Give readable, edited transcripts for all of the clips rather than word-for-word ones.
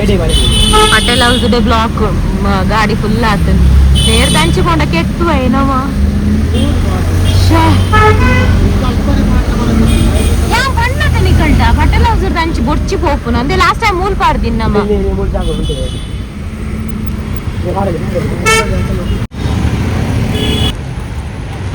Patel house day block ಗಾಡಿ full ಆತನ್ ನೇರ್ ದಂಚಿಕೊಂಡ ಕೆಟ್ಟು ಏನವ. ಯಾ ಬಣ್ಣದ ನಿಕಲ್ಟ ಪಟೇಲ್ ಹೌಸ್ ದಂಚಿ ಬೊರ್ಚಿ ಪೋಪುನ ಅಂದೆ ಲಾಸ್ಟ್ ಟೈಮ್ ಮೂಲ್ ಪಾಡ್ದಿನ್ ನಮ್ಮ.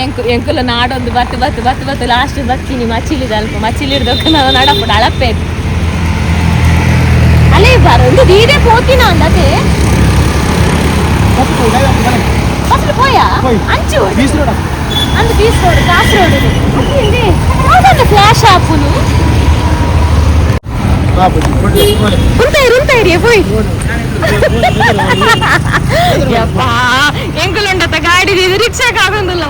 ಎಂಕು ಎಂಕುಲ ನಾಡೊಂದು ಬತ್ತು ಬತ್ತು ಬತ್ತು ಬತ್ತು ಲಾಸ್ಟ್ ಬತ್ತೀನಿ ಮಚಿಲಿದ ಅಲ್ಪ ಮಚಿಲಿಡ್ದಕ್ಕ ನಾವು ನಡಪುಡು ಅಳಪೆ ಅಲ್ಲೇ ಬಾರ ಒಂದು ದೀದೆ ಪೋತಿನ ಅಂದತೆ. ಫಸ್ಟ್ ಪೋಯಾ ಅಂಚು ಅಂದು ಬೀಸ್ ರೋಡ್ ಕಾಸ್ ರೋಡ್ ಯಾವ್ದೊಂದು ಫ್ಲಾಶ್ ಆಪುನು. ಉಂತಾಯಿರು ಉಂತಾಯಿರಿ ಪೋಯ್. ಯಪ್ಪಾ, ಎಂಕುಲುಂಡತ್ತ ಗಾಡಿ ಇದು ರಿಕ್ಷಾಕ್ ಆಗೊಂದಿಲ್ಲ.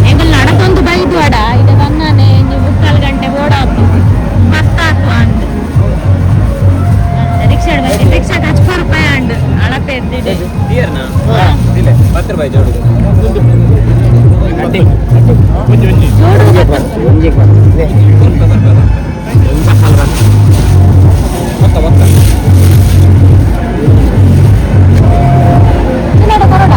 ಎಂಕುಲು ನಡತೊಂದು ಬೈದು ಅಡ ಇದೆ ಬಂದಾನೆ ಇಂಜಿ ಮುಕ್ಕಾಲು ಗಂಟೆ ಓಡಾತು ಮಸ್ತಾತು ಅಂಡ್ ರಿಕ್ಷಾ ಬರ್ತೀನಿ. ರಿಕ್ಷಾ 10 ರೂಪಾಯಿ ಅಂಡ್ ಅಳಪೆ ಎದ್ದಿದೆ. 10 ರೂಪಾಯಿ ಜೋಡು. ಜೋಡು. ಕೊರಡ.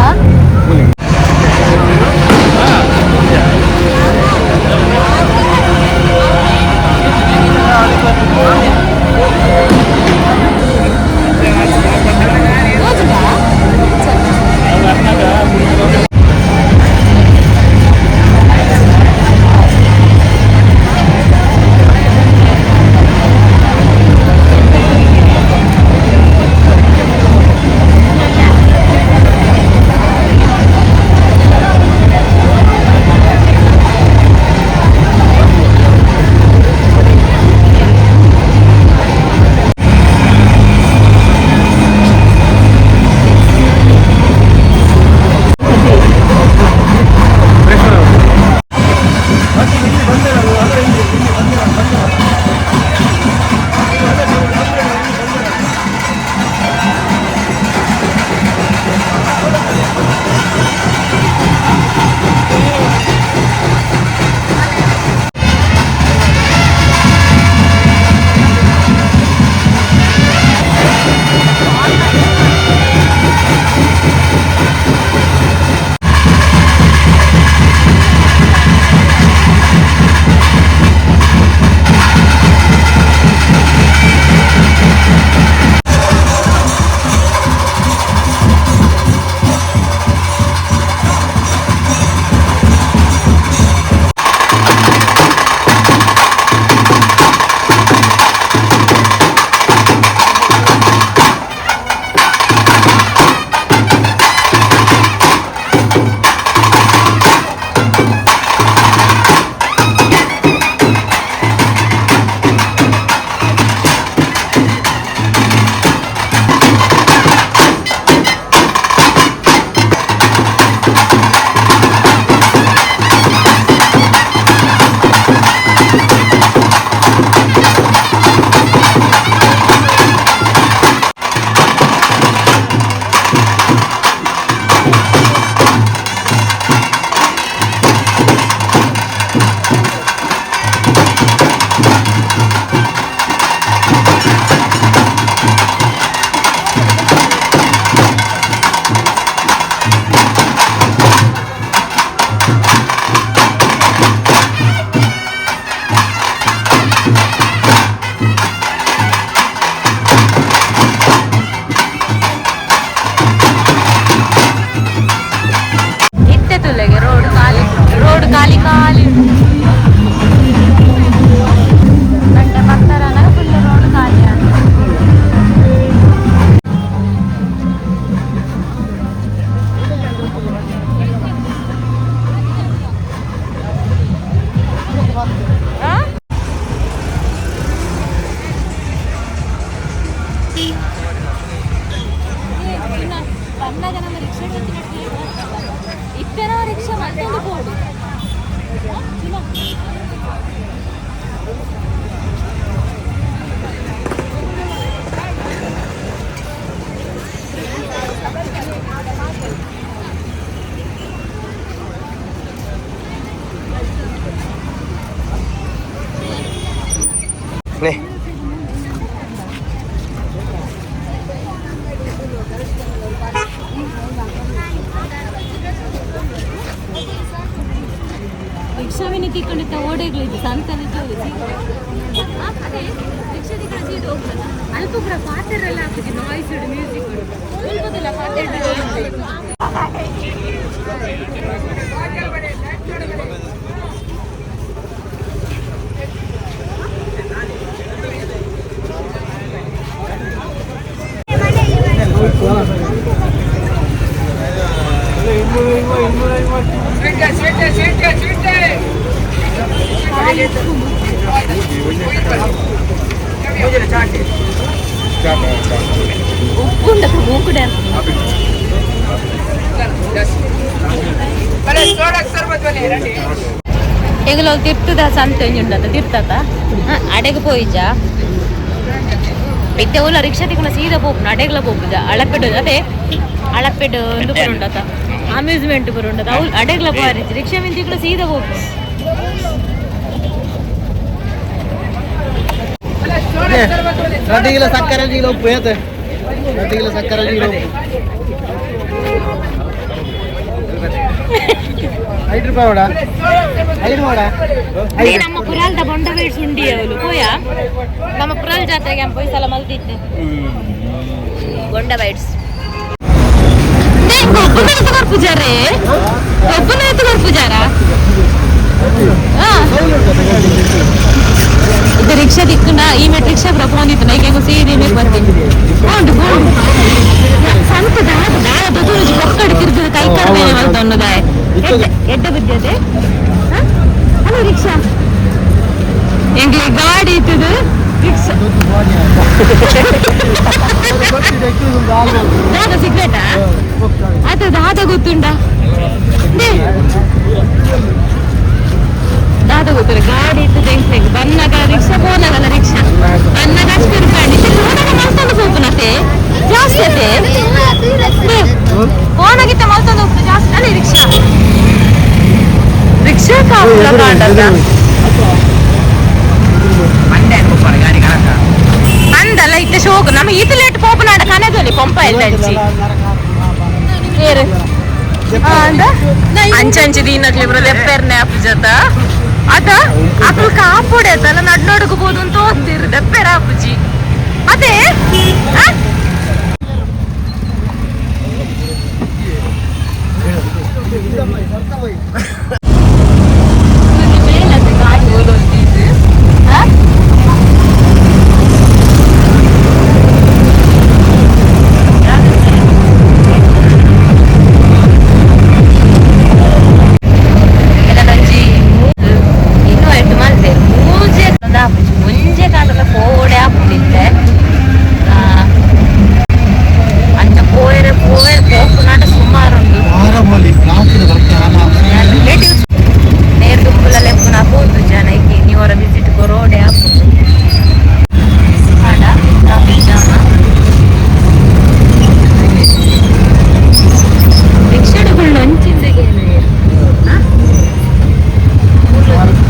ನೇ ರಿಕ್ಷಾವಿನ ತಿಕ್ಕೊಂಡಿದ್ದ ಓಡೆಗಳು ಸಂತನ ಅದೇ ರಿಕ್ಷಾ ತಿಕ್ಕೊಂಡು ಸೀದಾ ಹೋಗ್ತದ ಅಲ್ಪ ಪೂರ ಪಾತ್ರೆಲ್ಲ ಹಾಕುದು ನಾಯ್ಸ್ ಮ್ಯೂಸಿಕ್ ಉಲ್ಬೋದಿಲ್ಲ ಪಾತ್ರೆ. ಉಪ್ಪುಂಡ ಮೂಕುಡೆ. ಎಗಲ ತಿರ್ತದ ಸಂತ ಉಂಡತ ತಿರ್ತತ ಅಡೆಗೆ ಪೋಯಿಜ ಇತ್ತೆ ಓಲ ರಿಕ್ಷಾ ತಿಕ್ಕೊಂಡ ಸೀದಾ ಪೋಪುನ ಅಡೆಗ್ಲ ಪೋಪುಜ ಅಳಪೆಡು ಅದೇ ಅಳಪೆಡು ಒಂದು ಪೂರ ಉಂಡತ ಅಮ್ಯೂಸ್ಮೆಂಟ್ ಪೂರ ಉಂಡತ ಅವು ಅಡೆಗ್ಲ ಪೋರಿ ರಿಕ್ಷಾ ಮಿಂದ ತಿಕ್ಕೊಂಡ ಸೀದಾ ಪೋಪು. 2 ಕಿಲೋ ಸಕ್ಕರೆ 2 ಕಿಲೋ ಉಪ್ಪು ಏತೆ 2 ಕಿಲೋ ಸಕ್ಕರೆ 2 ಕಿಲೋ ಉಪ್ಪು 5 ರೂಪಾಯಿ ವಡ 5 ವಡ. ಅದೇ ನಮ್ಮ ಪುರಾಲ್ದ ಬೊಂಡ ಬೇಡ್ಸ್ ಉಂಡಿ ಅವಳು ಪೋಯ ನಮ್ಮ ಪುರಾಲ್ ಜಾತ್ರೆಗೆ ಪೋಯ್ ಸಲ ಮಲ್ತಿತ್ತೆ ಬೊಂಡ ಬೈಟ್ಸ್. ಗೊಬ್ಬನ ಎತ್ತುಕೊರ್ ಪೂಜಾರೆ ಗೊಬ್ಬನ ಎತ್ತುಕೊರ್ ಪೂಜಾರ. ಇದು ರಿಕ್ಷಾ ತಿಕ್ಕುಂಡ ಈ ಮೇಟ್ ರಿಕ್ಷಾ ಪೂರ ಫೋನ್ ಇತ್ತು ನೈಕೆ ಸೀದೆ ಮೇಕ್ ಬರ್ತೀನಿ ಉಂಟು ಫೋನ್ ಸಂತ ದಾದ ದಾದ ದೊಡ್ಡ ಕೊಕ್ಕಡಿ ತಿರುಗಿದ ಕೈ ಕಾಲು ಮೇಲೆ ಮಲ್ತೊಂಡುದಾಯ ಎಡ್ಡ ಬುದ್ಧಿ ಅದೇ ಅಲ್ಲ ರಿಕ್ಷಾ ಎಂಗ್ಲಿ ಗಾಡಿ ಇತ್ತದು ರಿಕ್ಷಾ ದಾದ ಸಿಗ್ರೇಟಾ ಅದು ದಾದ ಗೊತ್ತುಂಡ they. ದಾದ ಗೊತ್ತುಂಡ ಗಾಡಿ ಇತ್ತದ ಎಂಕ್ಲೆಗ್ ಬನ್ನಗ ರಿಕ್ಷಾ ಪೋನಗಲ ರಿಕ್ಷಾ ಬನ್ನಗ ಅಷ್ಟು ಗಾಡಿ ಪೋನಗ ಮಲ್ತೊಂದು ಪೋಪುನತೆ ಜಾಸ್ತಿ ಅತೆ ಪೋನಗಿತ್ತ ಮಲ್ತೊಂದು ಹೋಗ್ತು ಜಾಸ್ತಿ ಅಲ್ಲ ರಿಕ್ಷಾ ರಿಕ್ಷಾ ಕಾಪುಲ ಕಾಂಡಲ್ಲ ಅಂದಲ್ಲ ಇತ್ತೆ ಶೋಕು ನಮ್ಮ ಈತ ಲೇಟ್ ಪೋಪುನಾಡ ಕನದೊಲಿ ಪಂಪ ಎಲ್ಲ ಹಚ್ಚಿ ಏರು ಅಂಚಂಚಿ ದೀನಕ್ಲಿ ಬ್ರ ದೆಪ್ಪೆರ್ನೆ ಆಪುಜತ ಅದ ಅಕ್ಲು ಕಾಪುಡೆ ತಲ ನಡ್ನೊಡುಗು ಬೋದು ಅಂತ ಓದ್ತಿರು ದೆಪ್ಪೆರ ಆಪುಜಿ ಅದೇ ಆ? ಮೇಲತ್ತೆ ಗಾಡಿ ಓದೋದಿದ್ದು ಆ? ಒಂಜಿ ಇನ್ನು ಎಟ್ಟು ಮಲ್ತೆರ್ ಮೂಜೆ ಆಪುಜಿ ಮುಂಜೆ ಕಾಂಡಲ ಪೋಡೆ ಆಪುಂಡಿತ್ತೆ ಅಂಚ ಪೋಯರೆ ಪೋಯರೆ ಪೋಪುನಾಟ ಸುಮಾರು ಉಂಡು. ರಿಲೇಟಿವ್ಸ್ ನೇರ್ ದುಂಬುಲ ಲೆಪ್ಪುನ ಪೋತು ಜನ ಇಕ್ಕಿ ನೀವರ ವಿಸಿಟ್ ಕೊರೋಡೆ ಆಪುಂಡು ಆಡ ಟ್ರಾಫಿಕ್ ಜಾಮ ರಿಕ್ಷಾಡುಗಳು ಒಂಚಿಂದಗೆ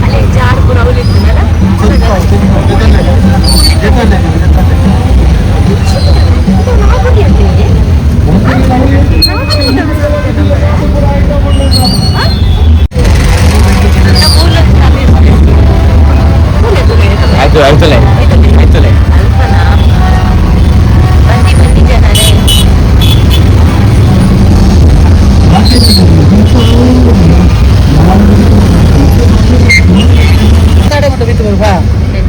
ಅಲ್ಲೇ ಜಾರ್ ಪೂರ ಅವಲಿತ್ತದಲ್ಲ. ಆಯ್ತು ಆಯ್ತಲೆ ಆಯ್ತಲೆ. ಬಂದಿ ಬಂದಿ ಜನರೇ.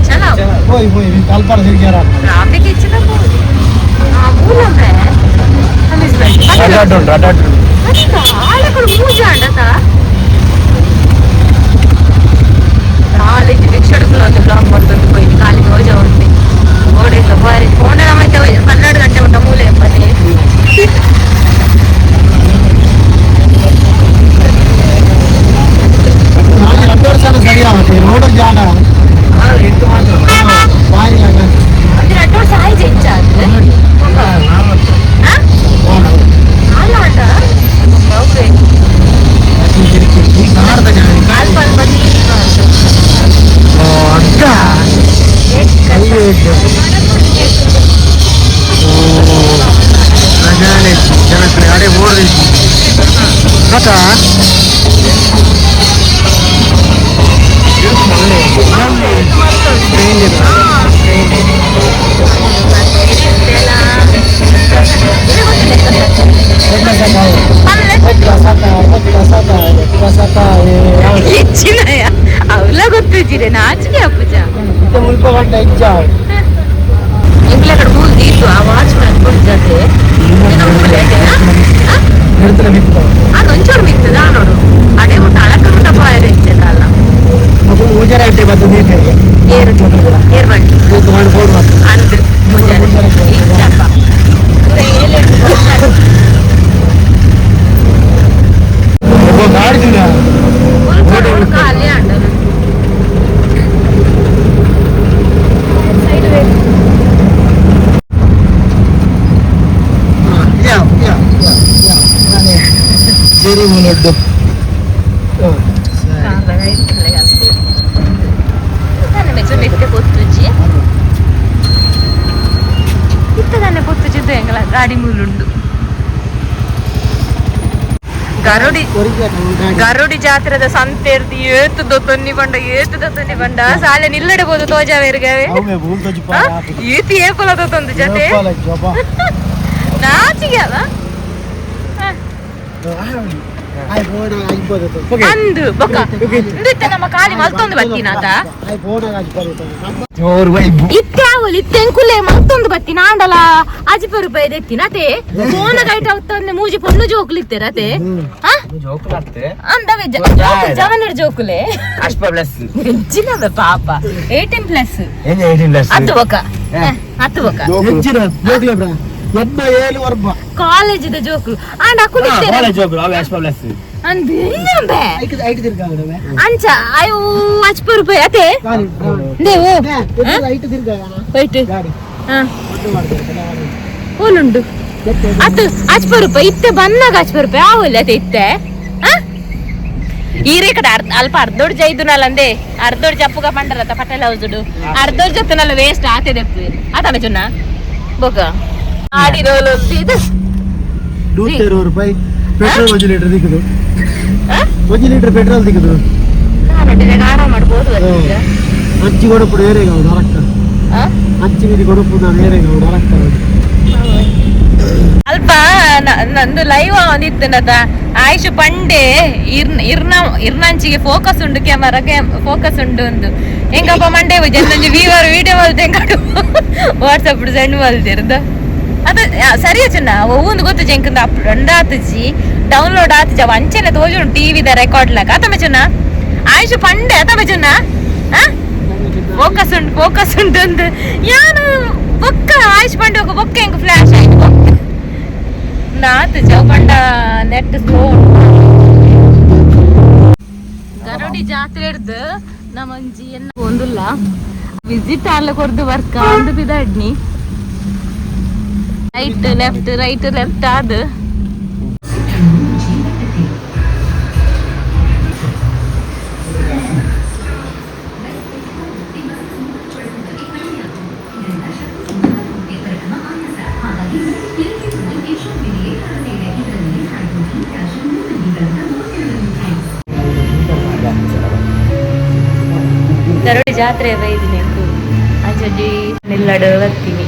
ಚಲ. ಹೋಯ್ ಹೋಯ್ ಅಲ್ಪಾರ ಸಿರಿಗ್ಯಾರ. ಟ್ರಾಫಿಕ್ ಹೆಚ್ಚಿದ ಅಡ್ಡಾಡ್ ಉಂಟು ಅಡ್ಡಾಡ್ ಉಂಟು. ಆಳಗಳು ಮೂಜ ಅಂಡತ ಕಾಲೇಜ್ ರಿಕ್ಷಾಡುಗಳು ಒಂದು ಬ್ಲಾಕ್ ಮಾಡ್ಕೊಂಡು ಹೋಗಿ ಕಾಲಿಗೆ ಹೋಜ ಉಂಟು ಓಡಿಲ್ಲ ಬಾರಿ ಫೋನ್ ಮತ್ತೆ 12 ಗಂಟೆ ಉಂಟ ಮೂಲೆ ಎಂಬಲ್ಲಿ. ನಾಳೆ 2 ವರ್ಷ ಸರಿ ಆಗುತ್ತೆ ರೋಡ್ ಜಾಡ ಬಾರಿ. ಅಂದ್ರೆ 2 ವರ್ಷ ಆಯ್ತು ಹೆಚ್ಚಾದ್ರೆ ಅಲ್ಲ ಅಂಡ ಓಕೆ. ಆತ ಹೆಚ್ಚಿನಯ ಅವಲ ಗೊತ್ತಿದ್ದೀರಿ ನಾಚಿಕೆ ಅಪ್ಪುಜ. ಮುಲ್ಪ ಗಂಟೆ ಇಜ್ಜ. ಎಂಗ್ಲ ಕಡೆ ಮೂಲ್ ದೀತು ಆ ವಾಚ್ ಮ್ಯಾನ್ ಕೊಡ್ಜಾತೆ. ಹಿಡ್ತಾರೆ ಬಿತ್ತು. ಅದು ಒಂಚೂರು ಮಿತ್ತದ ನೋಡು, ಅಡೆ ಮುಟ್ಟ ಅಳಕ ಮುಟ್ಟ ಪಾಯರ ಇಚ್ಚದಲ್ಲ. ಮಗು ಊಜರ ಇಟ್ಟೆ ಬತ್ತು ನೀರು. ಏರು ಏರ್ ಬಂಡಿ. ಮಾಡಿ ಫೋನ್ ಮಾಡ್ತಾರೆ. ಅಂದ್ ಪೂಜಾರಿ ಇಚ್ಚಪ್ಪ. ಗಾಡಿ. ಖಾಲಿ ಅಂಡ. ಜೇರಿ ಮುನ್ನೊಡ್ಡು. ಪೊತ್ತುಜಿ ಇತ್ತದಾನೆ ಪೊತ್ತುಜಿದ್ದು ಎಂಗಲ ಗಾಡಿ ಮೂಲುಂಡು. ಗರುಡಿ ಗರುಡಿ ಜಾತ್ರೆದ ಸಂತೆರ್ದು ಏತುದ ತೊನ್ನಿ ಬಂಡ, ಏತುದ ತೊನ್ನಿ ಬಂಡ ಸಾಲೆ ನಿಲ್ಲಡಬಹುದು ತೋಜಾವೇರ್ಗವೆ. ಏತಿ ಏಪಲದ ತೊಂದು ಜೊತೆ ನಾಚಿಗೆ ಅಲ್ಲ ಅಂದು ಬೊಕ್ಕ ಇಂದಿತ್ತೆ ನಮ್ಮ ಖಾಲಿ ಮಲ್ತೊಂದು ಬತ್ತಿನಾತ. ಇತ್ತೆ ಆವಲ್ ಇತ್ತೆ ಎಂಕುಲೆ ಮಲ್ತೊಂದು ಬತ್ತಿನ ಆಂಡಲ ಅಜಿಪ ರೂಪಾಯಿ ದೆತ್ತಿನತೆ ಫೋನ ಗೈಟ್ ಅವತ್ತೊಂದು ಮೂಜಿ ಪೊಣ್ಣು ಜೋಕುಲಿತ್ತೆರತೆ. ಅಂದವೆ ಜವನರ್ ಜೋಕುಲೆ. ಅಷ್ಟ ಪ್ಲಸ್. ಹೆಚ್ಚಿನವೆ ಪಾಪ, 18+. ಏನ್ 18+? ಹತ್ತು ಬೊಕ್ಕ, ಹತ್ತು ಬೊಕ್ಕ. ಕಾಲೇಜ್ ಜೋಕುಲು ಆಂಡ ಅಕುಲು. ಕಾಲೇಜ್ ಜೋಕುಲು ಅವೆ ಅಷ್ಟ ಪ್ಲಸ್. ಅಂದ್ ಇನ್ನೊಂಬೆ ಅಂಚ ಅಯ್ಯೋ ಅಜ್ಪ ರೂಪಾಯಿ ಅತೆ ದೇವು ವೈಟ್ ಓಲುಂಡು ಅತ್ತು ಅಜ್ಪ ರೂಪಾಯಿ ಇತ್ತೆ ಬಂದಾಗ ಅಜ್ಪ ರೂಪಾಯಿ ಆವಲ್ಲ ಅತೆ ಇತ್ತೆ. ಈರೇ ಕಡೆ ಅರ್ಧ ಅಲ್ಪ ಅರ್ಧೋಡ್ ಜೈದುನಲ್ಲ ಅಂದೆ, ಅರ್ಧೋಡ್ ಜಪ್ಪುಗ ಪಂಡರತ್ತ ಪಟೇಲ್ ಹೌಸುಡು ಅರ್ಧೋಡ್ ಜತ್ತನಲ್ಲ ವೇಸ್ಟ್ ಆತೆ ದೆಪ್ಪು ಆತನ ಚುನ್ನ ಬೊಕ ಆಡಿರೋಲು ಇದು. 160 ರೂಪಾಯಿ ಪೆಟ್ರೋಲ್ 1 ಲೀಟರ್ ದಿಕ್ಕದು, 1 ಲೀಟರ್ ಪೆಟ್ರೋಲ್ ದಿಕ್ಕದು. ಆರಾಮ ಮಾಡ್ಬೋದು. ಅಜ್ಜಿ ಕೊಡಪುಡು ಏರೆ ಗೌಡ ಅರಕ್ಕ. ಅಜ್ಜಿ ಬೀದಿ ಕೊಡಪು ನಾನು ಏರೆ ಗೌಡ ಅರಕ್ಕ. ಅಲ್ಪ ನಂದು ಲೈವ್ ಒಂದಿತ್ತು ಆಯುಷ್ ಪಂಡೆ ಇರ್ನ ಇರ್ನಂಚಿಗೆ ಫೋಕಸ್ ಉಂಡು, ಕ್ಯಾಮರಾ ಫೋಕಸ್ ಉಂಡು ಒಂದು ಹೆಂಗಪ್ಪ ಮಂಡೆ ಜನ ವೀವರ್ ವಿಡಿಯೋ ಮಲ್ತೆ ಹೆಂಗಾಡು ವಾಟ್ಸಪ್ ಸೆಂಡ್ ಮಲ್ತಿರ್ದ ಅದು ಸರಿ ಚಿನ್ನ ಒವ್ವೊಂದು ಗೊತ್ತು ಜಂಕಂದ ಅಪ್ ಆತುಜಿ ಡೌನ್ಲೋಡ್ ಆತುಜಿ ಅವ ಅಂಚೆನೆ ತೋಜುಂಡು ಟಿವಿದ ರೆಕಾರ್ಡ್ ಲಾಕ ಆತಮ ಚಿನ್ನ ಆಯುಷ್ ಪಂಡೆ ಆತಮ ಚಿನ್ನ ಫೋಕಸ್ ಉಂಟು ಫೋಕಸ್ ಉಂಟು ಅಂದು ಯಾನು ಬೊಕ್ಕ ಆಯುಷ್ ಪಂಡೆ ఒక ಬೊಕ್ಕ ಹೆಂಗ್ ಫ್ಲಾಶ್ ಆಯ್ತು ಬೊಕ್ಕ ನಾತು ಪಂಡ ನೆಟ್ ಸ್ಲೋ. ಗರುಡಿ ಜಾತ್ರೆ ಹಿಡ್ದು ನಮ್ಮಂಜಿ ಎನ್ನ ಒಂದುಲ್ಲ ವಿಸಿಟ್ ಅಲ್ಲ ಕೊರ್ದು ವರ್ಕ ಅಂದು ಬಿದಾಡ್ನಿ right left right left ಅದು. ಗರುಡಿ ಜಾತ್ರೆ ಬೈದಿನಿ ಅಂಚೊಂಜಿ ನಿಲ್ಲಡು ಬರ್ತೀನಿ.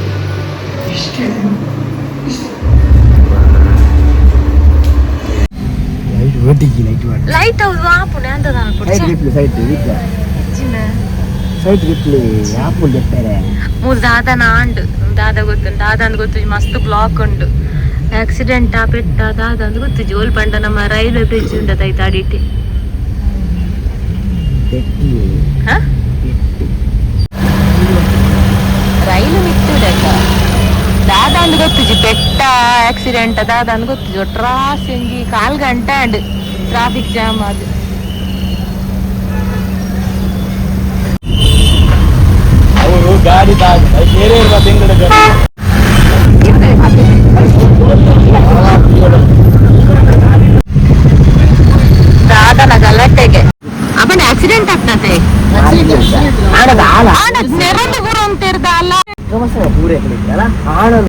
ಲೈಟ್ ಒಟ್ಟಿಗೆ ಲೈಟ್ ಮಾಡಿ. ಲೈಟ್ ಹೌದು ಆಪುಣೆ ಅಂತ ನಾನು. ಸೈಡ್ ರಿಪ್ಲಿ ಸೈಡ್ ವಿದ್ದ ಸೈಡ್ ರಿಪ್ಲಿ ಆಪುಲ್ ಜೆಪ್ಪರೆ. ಮೂರು ದಾದನ ಆಂಡು ದಾದ ಗೊತ್ತು, ದಾದ ಅಂದ್ ಗೊತ್ತು ಮಸ್ತ್ ಬ್ಲಾಕ್ ಉಂಡು, ಆಕ್ಸಿಡೆಂಟ್ ಆ ಪೆಟ್ಟ ದಾದ ಅಂದ್ ಗೊತ್ತು ಜೋಲ್ ಪಂಡ ನಮ್ಮ ರೈಲ್ವೆ ಬ್ರಿಡ್ಜ್ ಉಂಡದಾಯ್ತು ಅಡಿಟಿ. ಪೆಟ್ಟಿ. ಹಾ ರೈಲು ಮಿತ್ತುಡಕ ದಾದ ಅಂದ್ ಗೊತ್ತುಜಿ ಪೆಟ್ಟ ಆಕ್ಸಿಡೆಂಟ್ ದಾದ ಅಂದ್ ಗೊತ್ತುಜಿ ಒಟ್ರಾಸಿ ಒಂಜಿ ಕಾಲ್ ಗಂಟೆ and traffic jam ಅದು. ಅವರು ಗಾಡಿ ತಾಗ ಬೇರೆ ಬೆಂಗಳೂರು. ದಾದನ ಗಲಾಟೆಗೆ ಅವನ ಆಕ್ಸಿಡೆಂಟ್ ಆಗ್ತದೆ. ಆಡದ ಆಲ. ನೆರಳು ಗುರು ಅಂತಿರ್ದ ಅಲ್ಲ. ಪೂರೇ ಅಲ್ಲ ಆಡ.